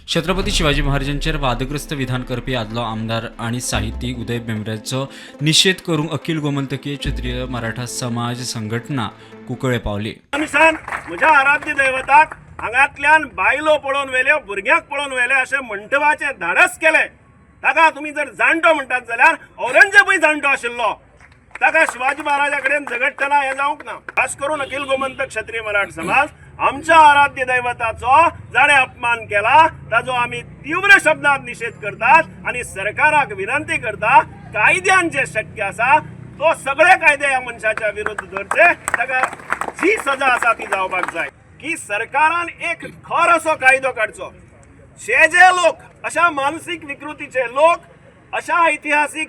छत्रपती शिवाजी महाराजांचेर वादग्रस्त विधान करपी आदलो आमदार आनी साहित्यीक उदय भेंब्र्याचो निशेध करूंक अखिल गोमंतकीय क्षत्रिय मराठा समाज संघटना कुंकळे पावली. मनशान म्हज्या आराध्य दैवताक हांगांतल्यान बायलो पळोवन व्हेल्यो, भुरग्यांक पळोवन व्हेले अशें म्हणटपाचें धाडस केलें. ताका तुमी जर जाणटो म्हणटात जाल्यार औरंगजेबूय जाणटो आशिल्लो. ताका शिवाजी महाराजा कडेन झगडटना हें जावंक ना. खास करून अखिल गोमंतक क्षत्रिय मराठा समाज आमच्या आराध्य दैवताचो जाणें अपमान केला ताजो आमी तीव्र शब्दांत निशेध करतात आनी सरकाराक विनंती करता, कायद्यान जे शक्य आसा तो सगळे कायदे ह्या मनशाच्या विरुद्ध धरचे. ताका जी सजा आसा ती जावपाक जाय की सरकारान एक खर असो कायदो काडचो. जे जे लोक अशा मानसीक विकृतीचे लोक अशा ऐतिहासीक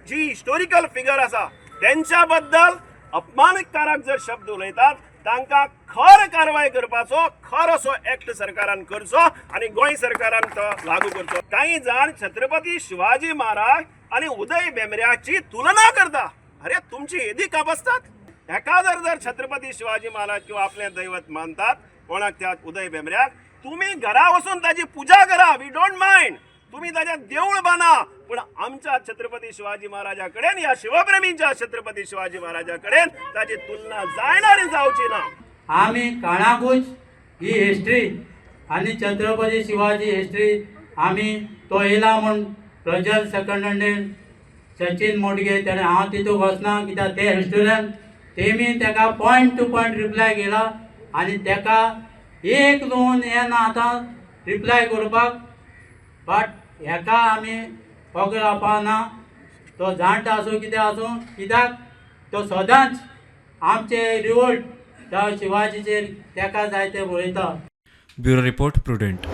जी हिस्टोरिकल फिगर आसा तेंच्या बद्दल अपमानकारक जर शब्द उलयतात, तांकां खर कारवाय करपाचो खर असो एक्ट सरकारान करचो आनी गोंय सरकारान तो लागू करचो. काही जाण छत्रपती शिवाजी महाराज आनी उदय भेंब्र्याची तुलना करता. अरे, तुमची येदी कापसतात. एका जर जर छत्रपती शिवाजी महाराज किंवा आपलें दैवत मानतात कोणाक, त्या उदय भेंब्र्याक तुम्ही घरा वचून ताजी पुजा करा, we don't mind. तुम्ही ताज्या देऊळ बांदा, पण आमच्या छत्रपती शिवाजी महाराजा कडेन, ह्या शिवप्रेमींच्या छत्रपती शिवाजी महाराजा कडेन ताची तुलना जायना आनी जावची ना. आमी काणाकूच ही हिस्ट्री आनी छत्रपती शिवाजी हिस्ट्री आमी तो येयला म्हूण प्रजल सेकंड सचिन मोडगे तेणे, हांव तितूंत वचना कित्याक ते हिस्टोरियन. तेमी तेका पॉयंट टू पॉयंट रिप्लाय केला आनी तेका एक दोन हें ना आतां रिप्लाय करपाक. बट हेका आमी ओगी रावपा ना. तो जाणटो आसूं, कितें आसूं, कित्याक तो सदांच आमचे रिवोल्ट जावं शिवाजीचेर तेका जाय ते बरयता. Bureau report, prudent.